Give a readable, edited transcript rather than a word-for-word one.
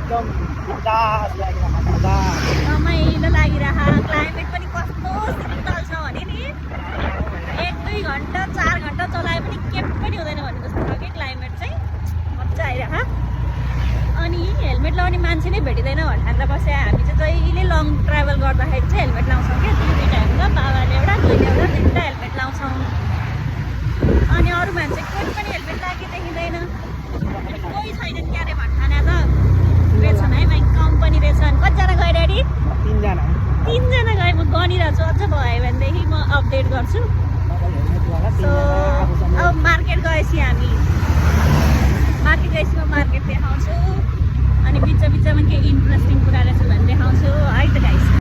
एकदम बिन्दास लागिरहेको मजा। रमाइलो लागिरह। क्लाइमेट पनि कस्तो शीतल छ भने नि 1-2 घन्टा 4 घन्टा चलाए पनि के पनि हुँदैन भने जस्तो छ कि क्लाइमेट चाहिँ मजा आइरह। अनि हेलमेट लगाउने मान्छे नै भेटिँदैन भनेर बसे। हामी चाहिँ जहिले लङ ट्राभल गर्दाखेरि चाहिँ हेलमेट लाउँछौँ क्या। दुईवटा हुन्छ, बाबाले एउटा मैले एउटा दुईवटा हेलमेट लाउँछौँ। अनि अरू मान्छे कोही पनि हेलमेट लागे देखिँदैन। कोही छैनन् क्या अरे भन्ठाना त रहेछन् है भाइ, कम्पनी रहेछन्। कतिजना गयो ड्याडी? 3 जना। 3 जना गएँ। म गनिरहेको छु, अझ भयो भनेदेखि म अपडेट गर्छु। सो अब मार्केट गएपछि हामी म मार्केट देखाउँछु। अनि बिच बिचमा केही